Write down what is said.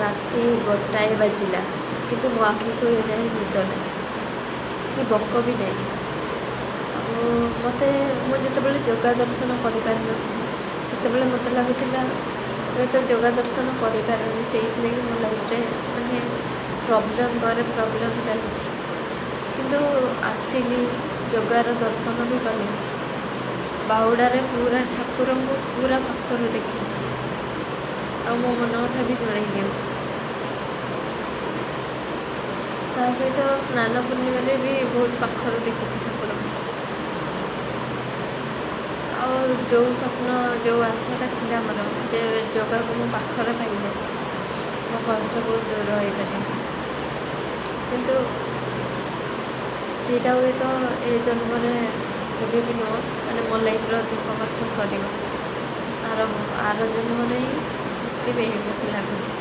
ରାତି 1 ବାଜିଲା, କିନ୍ତୁ ମୋ ଆଖିକୁ ଏଯାଏଁ ନିଦ ନାହିଁ କି ଭୋକ ବି ନାହିଁ। ଆଉ ମୋତେ, ମୁଁ ଯେତେବେଳେ ଜଗା ଦର୍ଶନ କରିପାରିନଥିଲି, ସେତେବେଳେ ମୋତେ ଲାଗୁଥିଲା ହୁଏତ ଜଗା ଦର୍ଶନ କରିପାରୁନି, ସେଇଥିଲାଗି ମୋ ଲାଇଫ୍ରେ ମାନେ ପ୍ରୋବ୍ଲେମ୍ ପରେ ପ୍ରୋବ୍ଲେମ୍ ଚାଲିଛି। କିନ୍ତୁ ଆସିଲି, ଜଗାର ଦର୍ଶନ ବି କଲି, ବାହୁଡ଼ାରେ ପୁରା ଠାକୁରଙ୍କୁ ପୁରା ପାଖରୁ ଦେଖିଲି ଆଉ ମୋ ମନ କଥା ବି ଜଣେଇଲି। ତା ସହିତ ସ୍ନାନ ପୂର୍ଣ୍ଣିମାରେ ବି ବହୁତ ପାଖରୁ ଦେଖିଛି ଠାକୁରଙ୍କୁ। ଆଉ ଯେଉଁ ସ୍ୱପ୍ନ, ଯେଉଁ ଆଶାଟା ଥିଲା ମୋର ଯେ ଜଗାକୁ ମୁଁ ପାଖରେ ପାଇଲେ ମୋ କଷ୍ଟ ବହୁତ ଦୂର ହେଇପାରିବ, କିନ୍ତୁ ସେଇଟା ହୁଏତ ଏ ଜନ୍ମରେ କେବେ ବି ନୁହଁ। ମାନେ ମୋ ଲାଇଫ୍ର ଦୁଃଖ କଷ୍ଟ ସରିବ ଆର ଆର ଜନ୍ମରେ ହିଁ ମୁକ୍ତି ପାଇବି ମୋତେ ଲାଗୁଛି।